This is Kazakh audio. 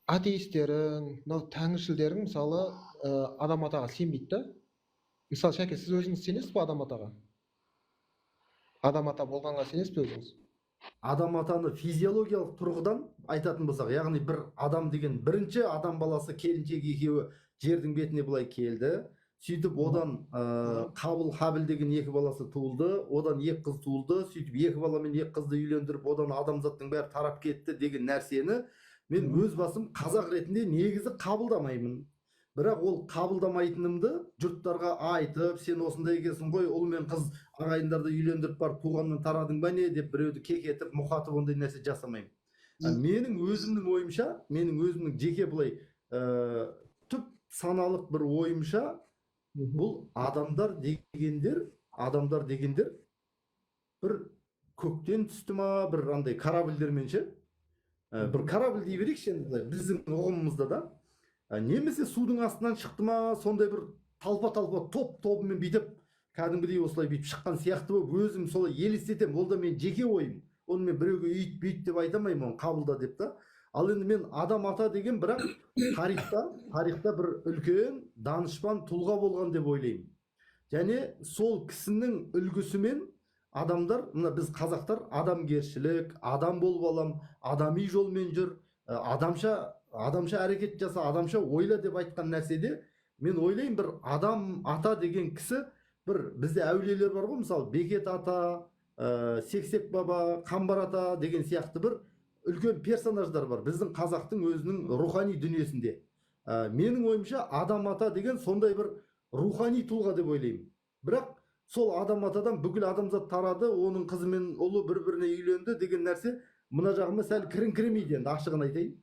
Атеистерің, мынау тәңіршілдерің, мысалы, Адам атаға сенбейді да. Мысалы, Шәке, сіз өзіңіз сенесіз ба Адам атаға? Адам ата болғанға сенесіз бе өзіңіз? Адам атаны физиологиялық тұрғыдан айтатын болсақ, яғни бір адам деген бірінші адам баласы, келіншек екеуі жердің бетіне былай келді, сөйтіп одан Қабыл, Хабіл деген екі баласы туылды, одан екі қыз туылды, сөйтіп екі бала мен екі қызды үйлендіріп, одан адамзаттың бәрі тарап кетті деген нәрсені мен өз басым қазақ ретінде негізі қабылдамаймын. Бірақ ол қабылдамайтынымды жұрттарға айтып, сен осындай екенсің ғой, ұл мен қыз ағайындарды үйлендіріп барып туғаннан тарадың ба не деп біреуді кекетіп, мұқатып, ондай нәрсе жасамаймын. Менің өзімнің ойымша, менің өзімнің жеке былай түп саналық бір ойымша, бұл адамдар дегендер бір көктен түсті ма, бір андай корабльдермен ше, бір корабль дей берейікші енді былай біздің ұғымымызда да. Немесе судың астынан шықты ма, сондай бір толпа толпа топ тобымен бүйтіп кәдімгідей осылай бүйтіп шыққан сияқты болып өзім солай елестетемін. Ол да менің жеке ойым, оны мен біреуге үйт бүйт деп айта алмаймын, оны қабылда деп та. Ал енді мен Адам ата деген бірақ тарихта бір үлкен данышпан тұлға болған деп ойлаймын. Және сол кісінің үлгісімен адамдар, мына біз қазақтар, адамгершілік, адам болып алам, адами жолмен жүр, адамша әрекет жаса, адамша ойла деп айтқан нәрседе мен ойлаймын, бір Адам ата деген кісі, бір бізде әулиелер бар ғой, мысалы, Бекет ата, Сексек баба, Қамбар ата деген сияқты бір үлкен персонаждар бар біздің қазақтың өзінің рухани дүниесінде. Менің ойымша, Адам ата деген сондай бір рухани тұлға деп ойлаймын. Бірақ сол Адам атадан бүкіл адамзат тарады, оның қызы мен ұлы бір біріне үйленді деген нәрсе мына жағыма сәл кіріңкіремейді енді, ашығын айтайын.